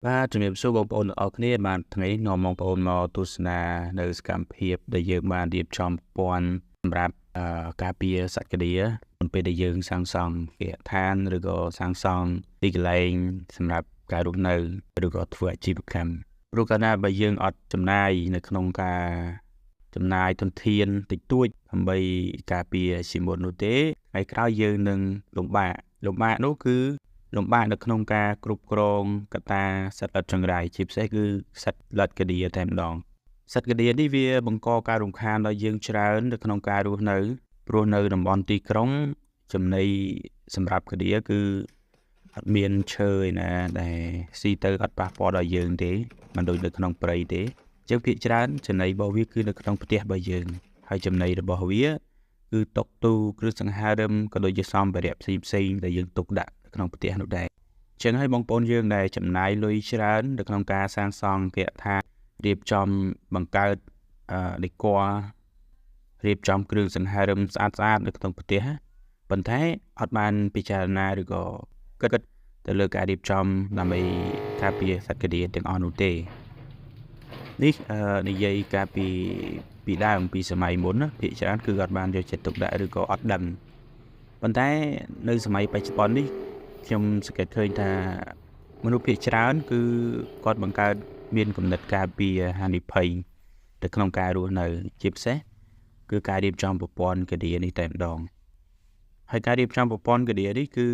បាទជំរាបសួរបងប្អូនទាំងអស់គ្នាបាទថ្ងៃនេះនាំបងប្អូនមកទស្សនានៅសកម្មភាពដែលយើងបានរៀបចំប្រព័ន្ធសម្រាប់ការពារសត្វកាដៀមុនពេលដែលយើងសាងសង់គេហដ្ឋានឬក៏សាងសង់ទីកន្លែងសម្រាប់ការរស់នៅឬក៏ធ្វើអាជីវកម្មព្រោះកាលណាបើយើងអត់ចំណាយនៅក្នុងការចំណាយធនធានតិចតួចដើម្បីការពារជាមុននោះទេថ្ងៃក្រោយយើងនឹងលំបាកលំបាកនោះគឺលំបាកនៅក្នុងការគ្រប់គ្រងកត្តាសត្វល្អិតចង្រៃជាពិសេសគឺសត្វល្អិតកាដៀតែម្ដងសត្វកាដៀនេះវាបង្កការរំខានដល់យើងច្រើននៅក្នុងការរស់នៅព្រោះនៅតំបន់ទីក្រុងចំណីសម្រាប់កាដៀគឺអត់មានឈើឯណាដែលស៊ីទៅអត់ប៉ះពាល់ដល់យើងទេមិនដូចនៅក្នុងព្រៃទេអញ្ចឹងភាគច្រើនចំណីរបស់វាគឺនៅក្នុងផ្ទះរបស់យើងហើយចំណីរបស់វាគឺតុកទូគ្រឿងសង្ហារឹមក៏ដូចជាសម្ភារៈផ្សេងៗដែលយើងទុកដាក់ក្នុងផ្ទះនោះដែរអញ្ចឹងហើយបងប្អូនយើងដែលចំណាយលុយច្រើននៅក្នុងការសាងសង់គេហដ្ឋានរៀបចំបង្កើតដេករៀបចំគ្រឿងសង្ហារឹមស្អាតស្អាតនៅក្នុងផ្ទះប៉ុន្តែអត់បានពិចារណាឬក៏គិតទៅលើការរៀបចំដើម្បីការពារសត្វកាដៀទាំងអស់នោះទេនេះនិយាយកាលពីដើមពីសម័យមុនណាភាគច្រើនគឺអត់បានយកចិត្តទុកដាក់ឬក៏អត់ដឹងប៉ុន្តែនៅសម័យបច្ចុប្បន្ននេះខ្ញុំសង្កេតឃើញថាមនុស្សភាគច្រើនគឺគាត់បង្កើតមានគំនិតការពារហានិភ័យទៅក្នុងការរស់នៅជាពិសេសគឺការរៀបចំប្រព័ន្ធកាដៀនេះតែម្ដងហើយការរៀបចំប្រព័ន្ធកាដៀនេះគឺ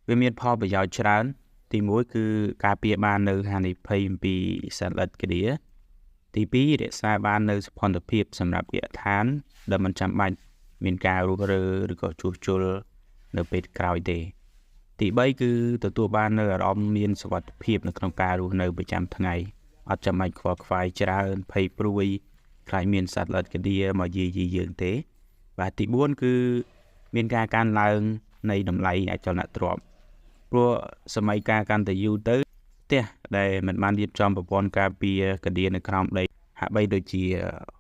វាមានផលប្រយោជន៍ច្រើនទី1គឺការពារបាននៅហានិភ័យអំពីសត្វល្អិតកាដៀទី2រក្សាបាននៅសោភ័ណភាពសម្រាប់គេហដ្ឋានដែលមិនចាំបាច់មានការរុះរើឬក៏ជួសជុលនៅពេលក្រោយទេទី3គឺទទួលបាននៅអារម្មណ៍មានសុវត្ថិភាពនៅក្នុងការរស់នៅប្រចាំថ្ងៃអត់ចាំបាច់ខ្វល់ខ្វាយច្រើនភ័យព្រួយខ្លាចមានសត្វល្អិតកាដៀមកយាយីយើងទេបាទទី4គឺមានការកើនឡើងនៃតម្លៃអចលនទ្រព្យព្រោះសម័យកាលកាន់តែយូរទៅផ្ទះដែលមិនបានរៀបចំប្រព័ន្ធការពារកាដៀនៅក្រោមដីហាក់បីដូចជា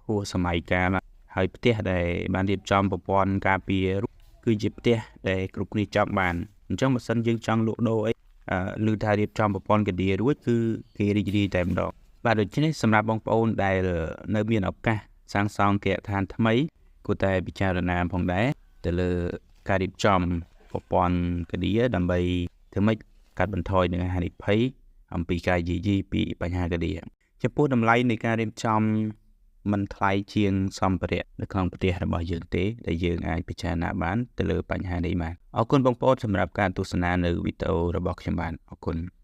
ហួសសម័យកាលហើយផ្ទះដែលបានរៀបចំប្រព័ន្ធការពារគឺជាផ្ទះដែលគ្រប់គ្នាចង់បានអញ្ចឹងបើសិនយើងចង់លក់ដូរអីឬថារៀបចំប្រព័ន្ធកាដៀរួចគឺគេរីករាយតែម្ដងបាទដូច្នេះសម្រាប់បងប្អូនដែលនៅមានឱកាសសាងសង់គេហដ្ឋានថ្មីគួរតែពិចារណាផងដែរទៅលើការរៀបចំប្រព័ន្ធកាដៀដើម្បីធ្វើម៉េចកាត់បន្ថយនឹងហានិភ័យអំពីការយាយីពីបញ្ហាកាដៀចំពោះតម្លៃនៃការរៀបចំមិនថ្លៃជាងសម្ភារៈនៅក្នុងផ្ទះរបស់យើងទេដែលយើងអាចពិចារណាបានទៅលើបញ្ហានេះបាទអរគុណបងប្អូនសម្រាប់ការទស្សនានៅវីដេអូរបស់ខ្ញុំបាទអរគុណ។